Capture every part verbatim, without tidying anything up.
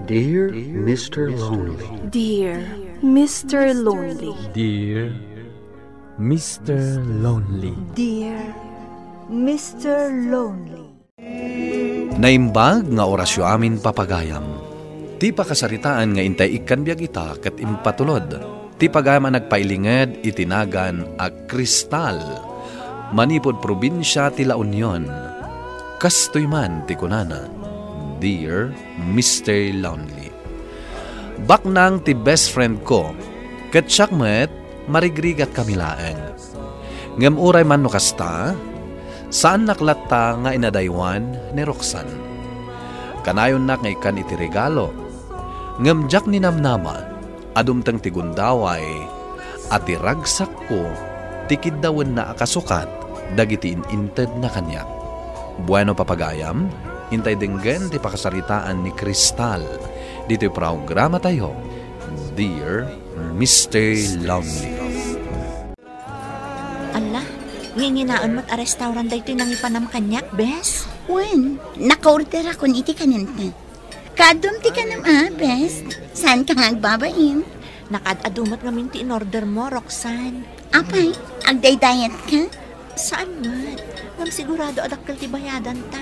Dear Mister Lonely. Dear Mister Lonely. Dear Mister Lonely. Dear Mister Lonely. Naimbag nga orasyo amin, papagayam. Ti pakasaritaan nga intay ikkan biag ita ket impatulod ti pagayam a nagpailinged iti nagan a Cristal, manipud probinsia ti La Union. Kastoy man ti kunana, "Dear Mister Lonely." Baknang ti best friend ko, ket siak met, marigrigat kami laeng. Ngem uray man no kasta, saannak latta nga inadaywan ni Roxanne. Kanayonnak nga ikkan iti regalo, ngem diak ninamnama a dumteng ti gundaway a ti ragsakko ti kiddawenna a kasukat dagiti in-intedna kaniak. Bueno, papagayam, intay denggen ti pakasaritaan ni Cristal ditoy programatayo, Dear Mister Lonely. Alla, nginginaen met a restaurant daytoy nangipanam kaniak, bes? Wen, nakaorderakon iti kanenta. Kaadum ti kanam a, bes? Saanka nga agbabain? Nakaad-adu met ngamin ti inordermo, Roxanne. Apay, agdaydayatka? Saan met. Ngem sigurado a dakkel ti bayadanta.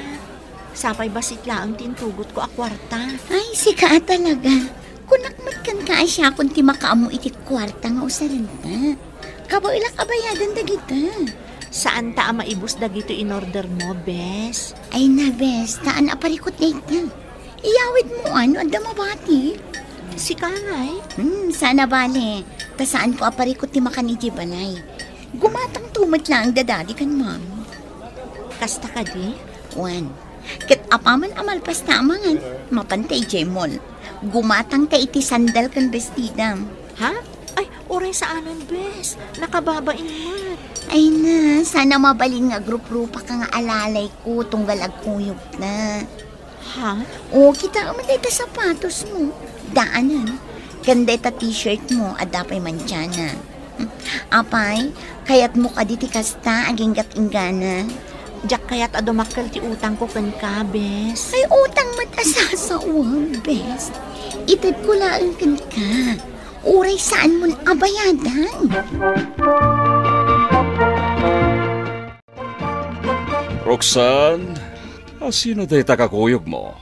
Sapay bassit laeng ti intugotko a kuarta. Ay, sika a talaga. Kunak met kenka a siakon ti makaammo iti kuarta nga usarenta. Kabaelak a bayadan dagita. Saanta a maibus dagitoy inordermo, bes? Ay na, bes, taan a parikut dayta. Iyawidmo a no adda mabati. Sika ngay? Hmm, saan a bale. Ta saanko a parikut ti makan idiay balay. Gumatangto met laeng da Daddy ken Mommy. Kasta kadi? Wen. Ket apaman a malpasta a mangan, mapanta idiay mall. Gumatangta iti sandal ken bestidam. Ha? Ay, uray saanen, bes. Nakababain met. Ay na, saan a mabalin nga agruprupak nga alalayko tunggal agkuyogta. Ha? O, kitaem dayta sapatosmo. Daanen. Ken dayta t-shirtmo, adda pay mantiana. Apay, kayatmo kadi ti kasta agingga't inggana? Diak kayat a dumakkel ti utangko kenka, bes. Ay, utang met a sasawem, bes. Itedko laeng kenka. Uray saanmon a bayadan. Roxanne, a sino dayta kakuyogmo?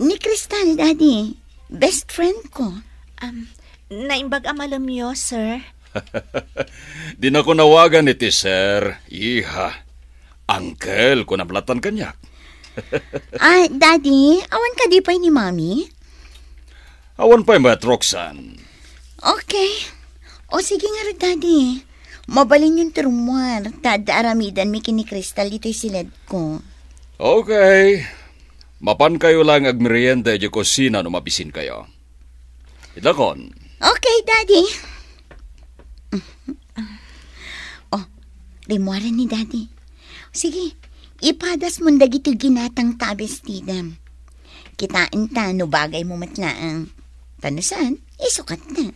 Ni Cristal, Daddy. Best friend ko. Um, naimbag a malemyo, sir. Dinako nawagan iti sir, iha. Uncle, kunam lattan kaniak. Ah, Daddy, awan kadi pay ni Mommy? Awan pay met, Roxanne. Okay. O sige ngarud, Daddy. Mabalinyon ti rummuar, ta adda aramidanmi ken ni Cristal ditoy siledko. Okay. Mapankayo laeng agmerienda idiay kusina no mabisinkayo. Idakon. Okay, Daddy. Oh, rimmuaren ni Daddy. Sige, ipadasmon dagiti ginatangta a bestidam. Kitaenta no bagaymo met laeng. Ta no saan, isukatna.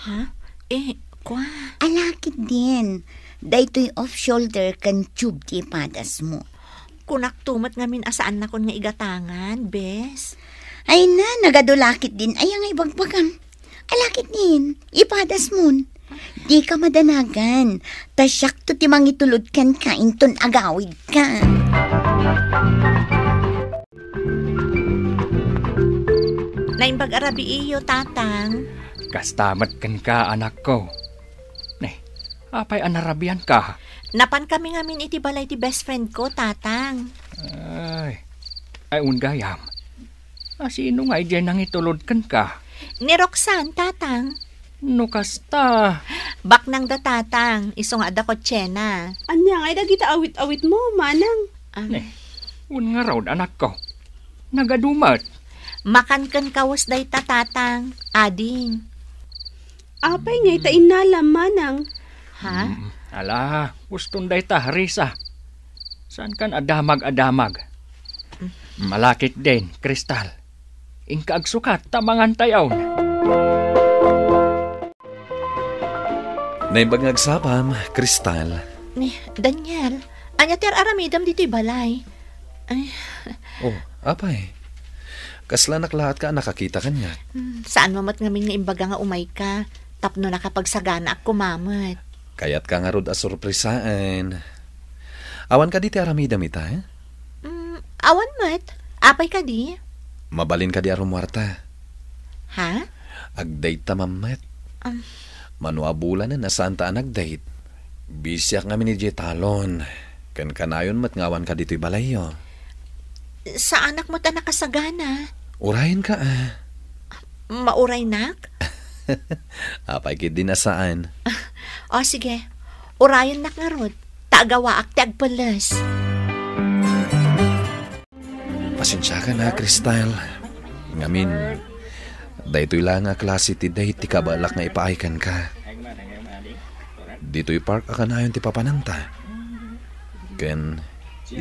Ha? Eh, kua? Ala ketdin. Daytoy off-shoulder ken tube ti ipadasmo. Kunakto met ngamin a saannakon nga igatangan, bes. Ay na, nagadu la ketdin. Aya nga ibagbagam? Ala ketdin, ipadasmon. Dika madanagan. Ta siakto ti mangitulod kenka inton agawidka. Naimbag a rabiiyo, Tatang. Kasta met kenka, anakko. Ne, apay a narabianka? Napankami ngamin iti balay ti best friend ko, Tatang. Ay, ay, wen gayam. A, sino nga idiay nangitulod kenka? Ni Roxanne, Tatang. No kasta. Baknang da, Tatang, isu nga adda kotsena. Ania ngay dagita awit-awitmo, Manang? Ah. Ne, wen ngarud, anakko. Nagadu met. Makan ken kawes dayta, Tatang, ading. Apay ngay ta innalam, Manang? Ha? Mm, ala, uston dayta, Risa. Saankan a damag a damag? Ala ketdin, Cristal. Inka agsukat ta mangantayon. Naimbag nga agsapam, Cristal. Ni Daniel, ania ti ar-aramidem ditoy balay? Ay. Oh, apay. Kaslanak laat ka a nakakita kaniak. Hmm, saanmo met ngamin nga imbaga nga umayka, tapno nakapagsaganaak koma met. Kayatka ngarud a sorpresaen. Awan kadi ti aramidem ita, eh? Hmm, awan met. Apay kadi? Mabalin kadi a rummuarta? Ha? Ag-date ta mammet. Um. Mano a bulanen a saanta a nag-date. Busyak ngamin idiay talon. Ken kanayon met nga awanka ditoy balayyo. Saanak met a nakasagana. Urayenka, ah. Mauraynak? Apay ketdin a saan? O, sige. Urayennak ngarud. Ta agawaak ti agpelles. Pasensiakan a, Crystal. Ngamin, daytoy la nga klase ti date ti kabaelak nga ipaay kenka. Ditoy park a kanayon ti papananta. Ken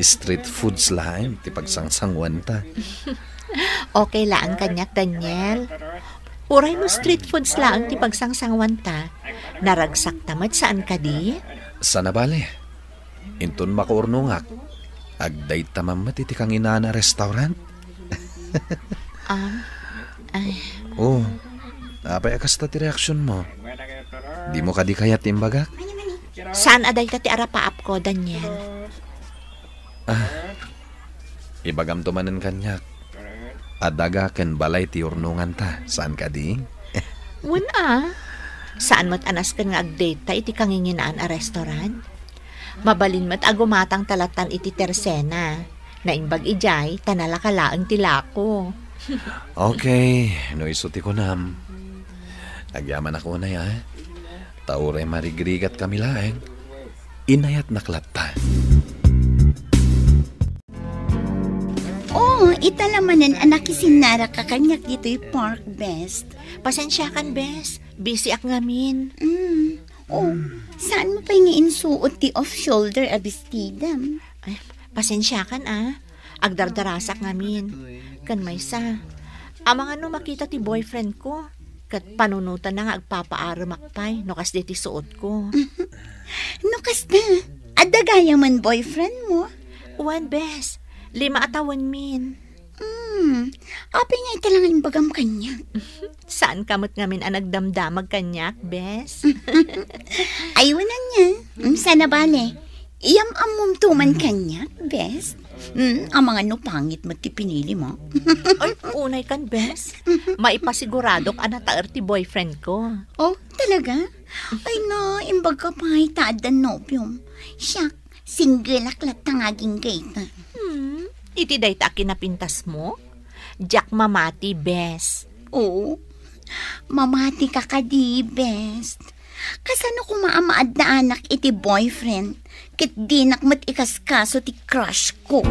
street foods laeng ti pagsangsanguanta. Okay laeng kaniak, Daniel. Uray no street foods laeng ti pagsangsanguanta, naragsakta met saan kadi? Saan a bale. Inton makaurnongak, ag-date ta mammet iti kanginaan a restaurant. Ah, ay. Oh, apay a kasta ti reaksionmo? Dimo kadi kayat ti imbagak? Saan a dayta ti arapaapko, Daniel? Ah, ibagamto manen kaniak. A daga ken balay ti urnonganta, saan kadi? Wen a. Saan met a nasken nga ag-date ta iti kanginginaan a restaurant? Mabalin met a gumatang ta lattan iti tersena. Naimbag idiay, ta nalaka laeng ti lako. Okay, no isu ti kunam. Agyamanak unay, a. Ta uray marigrigat kami laeng. Inayatnak latta. Oh, ita la manen a nakisinnaraka kaniak ditoy park, best. Pasensiakan, best. Busyak ngamin. Mm. Oh, saanmo pay nga insuot ti off-shoulder a bestidam? Ay, pasensiakan, a. Agdardarasak ngamin. Ken maysa, amangan no makita ti boyfriend ko, ket panunotanna nga agpapaaremak pay no kasdi ti suotko. No kasta, adda gayamen boyfriendmo? Wen, bes. Lima a tawenmin. Hmm, apay nga ita la nga imbagam kaniak? Saanka met ngamin a nagdamdamag kaniak, bes? Ay, wen ania. Mm, saan a bale. Iyam-ammomto man kaniak, bes. Mm, amangan no pangit met ti pinilimo. Ay, unaykan, bes. Maipasigurado a nataer ti boyfriend ko. Oh, talaga? Ay na, imbagka pay ta adda nobiom. Siak, singgelak latta nga agingga ita. Hmm, iti dayta a kinapintasmo? Diak mamati, bes. Oo. Mamatika kadi, bes. Kasano koma a maaddaanak iti boyfriend, ket dinak met ikaskaso ti crush ko?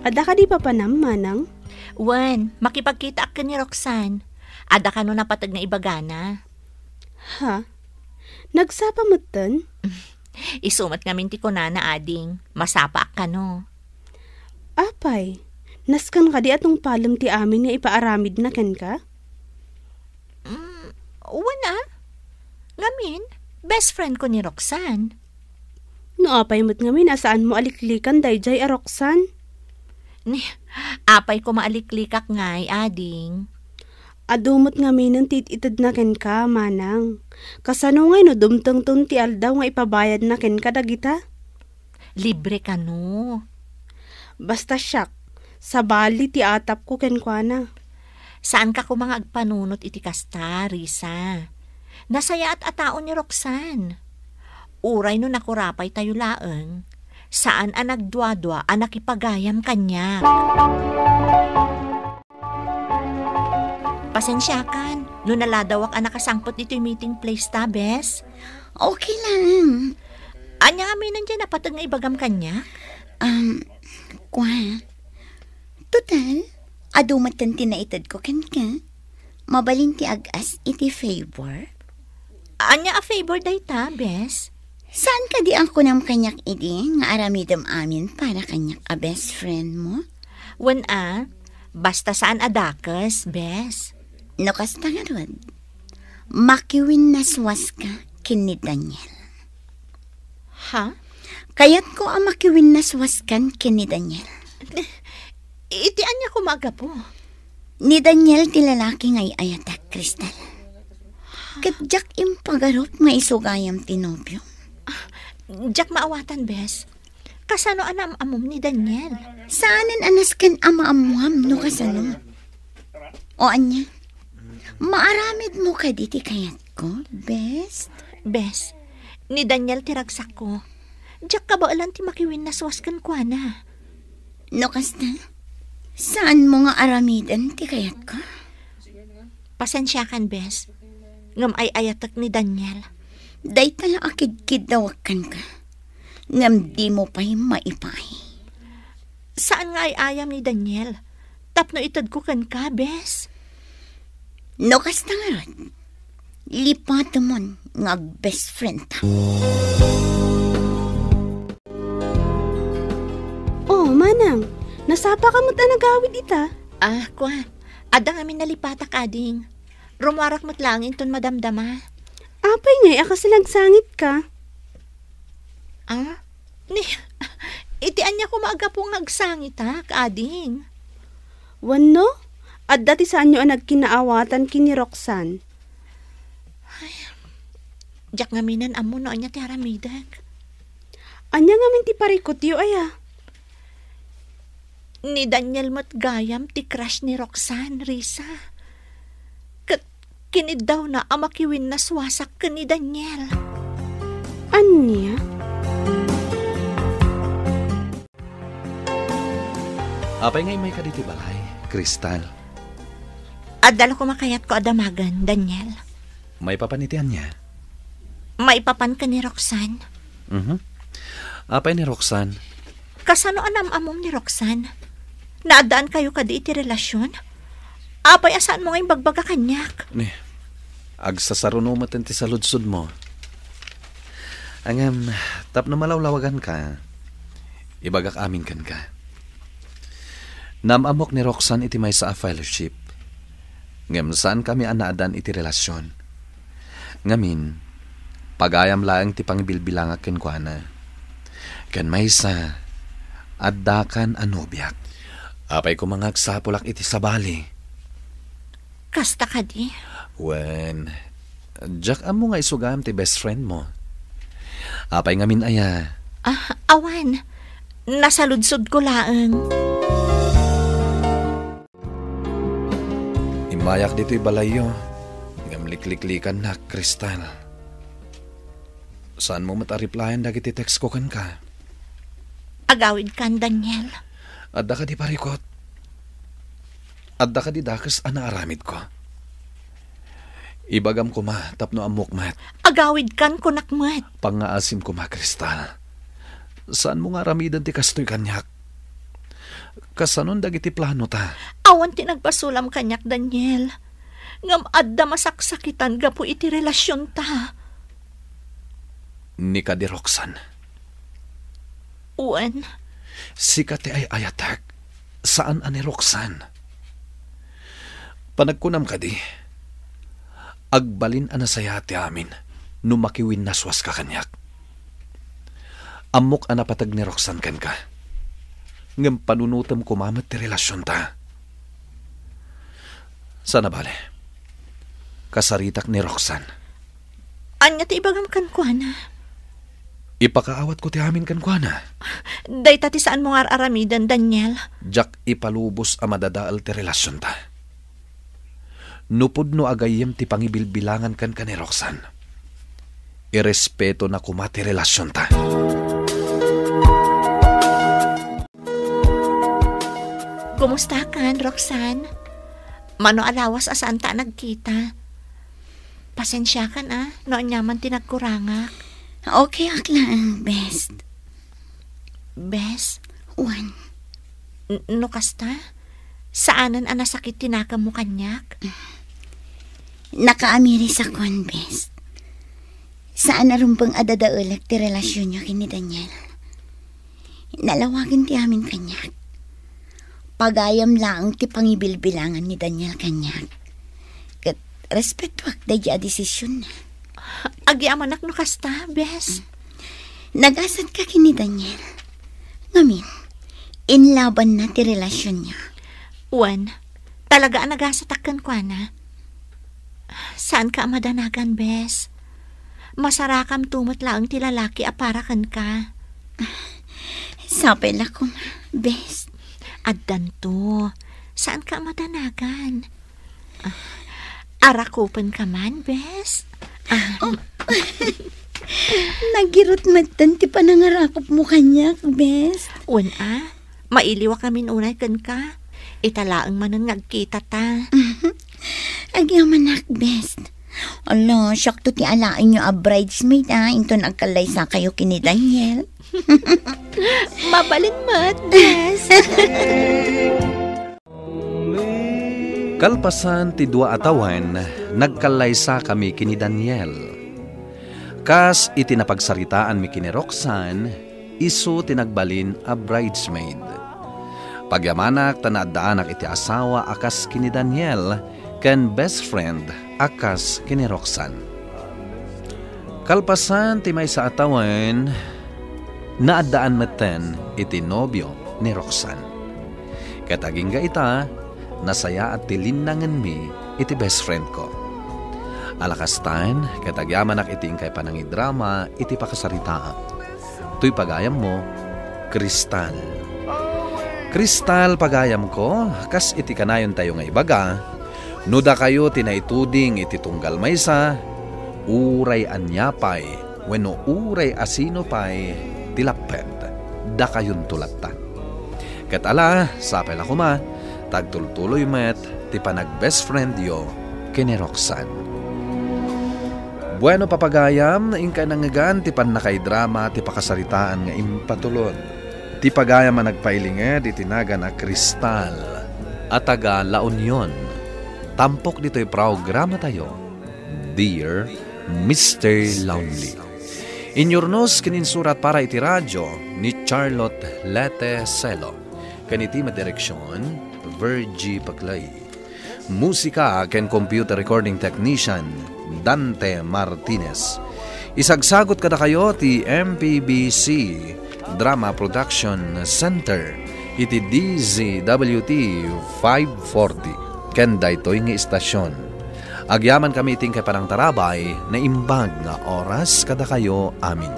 Adda kadi papanam, manang? Wen, makipagkitaak ken ni Roxanne. Adda kano napateg nga ibagana. Ha? Nagsapa metten? Isu met ngamin ti kunana, ading. Masapaak kano. Apay, nasken kadi a tungpalem ti amin nga ipaaramidna kenka? Mm, wen a. Ngamin, best friend ko ni Roxanne. No apay met ngamin a saanmo a liklikan daydiay a Roxanne? Ni, apay koma a liklikak ngay, ading? Adu met ngaminen ti it-itedna kenka, manang. Kasano ngay no dumtengton ti aldaw nga ipabayadna kenka dagita? Libre kano. Basta siak, sabali ti atapko kenkuana. Saanka koma nga agpanunot iti kasta, Risa. Nasayaat a tao ni Roxanne. Uray no nakurapay tayo laeng, saan a nagduadua a nakipagayam kaniak. Pasensiakan no naladawak a nakasangpet ditoy meeting place ta, bes. Okay lang. Ania ngamin diay napateg nga ibagam kaniak? Um, kua. Total, adu metten ti naitedko kenka. Mabalin ti ag-ask iti favor. Ania a favor dayta, bes? Saan kadi a kunam kaniak idi nga aramidem amin para kaniak a best friend mo? Wen a, basta saan a dakes, bes. No kasta ngarud, makiwinnaswaska ken ni Daniel. Ha? Kayatko a makiwinnaswaskan ken ni Daniel. Iti ania koma a gapu? Ni Daniel ti lalaki nga ay-ayatek, Crystal. Ket diak impagarup nga isugayam ti nobio. Diak maawatan, bes. Kasano a naam-ammom ni Daniel? Saanen a nasken a maammuam no kasano. O ania? Maaramidmo kadi ti kayatko, bes? Bes, ni Daniel ti ragsakko. Diak kabaelan ti makiwinnaswas kenkuana. No kasta, saanmo nga aramiden ti kayatko? Pasensiakan, bes, ngem ay-ayatek ni Daniel. Dayta la a kidkiddawek kenka, ngem dimo pay maipaay. Saan nga ay-ayam ni Daniel tapno itedko kenka, bes? No kasta ngarud, lipatemon nga best friend ta. Oh, manang, nasapa ka met a nagawid ita? Ah, kua, adda ngamin nalipatak, ading. Rummuarak met laeng inton madamdama. Apay ngay a kasla agsangit ka? Ah? Ni, iti ania koma a gapu nga agsangitak, ading? Wenno, adda ti saanyo a nagkinaawatan ken ni Roxanne? Ay, diak ngaminen ammo no ania ti aramidek. Ania ngamin ti parikutyo, aya? Ni Daniel met gayam ti crush ni Roxanne, Risa. Ket kiniddawna a makiwinnaswasak ken ni Daniel. Ania? Apay nga imayka ditoy balay, Crystal? Adda la koma kayatko a damagen, Daniel. Maipapan iti ania? Maipapan ken ni Roxanne. Mhm. Apay ni Roxanne? Kasano a naam-ammom ni Roxanne? Naaddaankayo kadi iti relasion? Apay a saanmo nga imbagbaga kaniak? Ni, agsasaruno met ti saludsodmo. Ngem, tapno malawlawaganka, ibagak amin kenka. Naam-ammok ni Roxanne iti maysa a fellowship, ngem saankami a naaddaan iti relasion. Ngamin, pagayam laeng ti pangibilbilangak kenkuana. Ken maysa, addakan a nobiak. Apay koma nga agsapulak iti sabali? Kasta kadi? Wen, diak ammo nga isugam ti best friend mo. Apay ngamin aya? Ah, awan. Nasaludsodko laeng. Immayak ditoy balayyo, ngem likliklikannak, Crystal. Saanmo met a replyan dagiti text ko kenka? Agawidkan, Daniel. Adda kadi parikut? Adda kadi dakes a naaramidko? Ibagam koma tapno ammok met. Agawidkan, kunak met. Pangngaasim koma, Crystal. Saanmo nga aramiden ti kastoy kaniak? Kasanon dagiti planota? Awan ti nagbasolam kaniak, Daniel. Ngem adda masaksakitan gapu iti relasionta. Ni kadi Roxanne? Wen. Sika ti ay-ayatek, saan a ni Roxanne. Panagkunam kadi, agbalin a nasayaat ti amin no makiwinnaswaska kaniak. Ammok a napateg ni Roxanne kenka. Ngem panunotem koma met ti relasionta. Sana bale, kasaritak ni Roxanne. Ania ti ibagam kenkuana? Ipakaawatko ti amin kenkuana. Dayta ti saanmo nga ar-aramiden, Daniel. Diak ipalubos a madadael ti relasionta. No pudno a gayyem ti pangibilbilangan kenka ni Roxanne, irespetona koma ti relasionta. Kumustakan, Roxanne? Mano a lawas a saanta a nagkita? Pasensiakan, a, no aniaman ti nagkurangak. Okay ak laeng, best. Best? Wen. N-, no kasta, saanen a nasakit ti nakemmo kaniak? Nakaamirisakon, best. Saan a rumbeng a dadaelek ti relasionyo ken ni Daniel. Nalawagen ti amin kaniak. Pagayam laeng ti pangibilbilangan ni Daniel kaniak. Ket respetuak daydi a desisionna. Agyamanak no kasta, bes. Nagasatka ken ni Daniel. Ngamin, inlabanna ti relasionyo. Wen, talaga a nagasatak kenkuana. Saanka a madanagan, bes. Masarakamto met laeng ti lalaki a para kenka. Sapay la koma, bes. Addanto. Saanka a madanagan. Ah, arakupenka man, bes? Ah. Oh. Nagirut metten ti panangarakupmo kaniak, bes. Wen a, mailiwak ngamin unay kenka. Ita laeng manen nga agkitata. Agyamanak, bes. Ala, siakto ti alaenyo a bridesmaid, a, inton agkallaysakayo ken ni Daniel. Mabalin met, bes. Kalpasan ti dua a tawen, nagkallaysakami ken ni Daniel. Kas iti napagsaritaanmi ken ni Roxanne, isu ti nagbalin a bridesmaid. Pagyamanak ta naaddaanak iti asawa a kas ken ni Daniel ken best friend a kas ken ni Roxanne. Kalpasan ti maysa a tawen, naaddaan metten iti nobio ni Roxanne. Ket agingga ita, nasayaat ti linnangenmi iti best friend ko. Ala kastan, ket agyamanak iti inkay panangidrama iti pakasaritaak. Toy pagayammo, Kristal. Kristal, pagayamko, kas iti kanayontayo nga ibaga, no dakayo ti naituding iti tunggal maysa, uray ania pay wenno uray asino pay ti lapped, dakayonto latta. Ket ala, sapay la koma, ta agtultuloy met ti panag-best friendyo ken ni Roxanne. Bueno, papagayam, inkay nangngegan ti pannakaidrama ti pakasaritaan nga impatulod. Ti pagayam a nagpailinged iti nagan a Kristal a taga La Union. Tampok ditoy programatayo, Dear Mister Lonely. Inyurnos ken insurat para iti radyo ni Charlotte Lete Celo, ken iti madireksion, Virgie Paclay. Musika ken computer recording technician, Dante Martinez. Isagsagut kadakayo ti M P B C Drama Production Center iti D Z W T five forty, ken daytoy nga istasyon. Agyamankami iti inkay panangtarabay, naimbag nga oras kadakayo amin.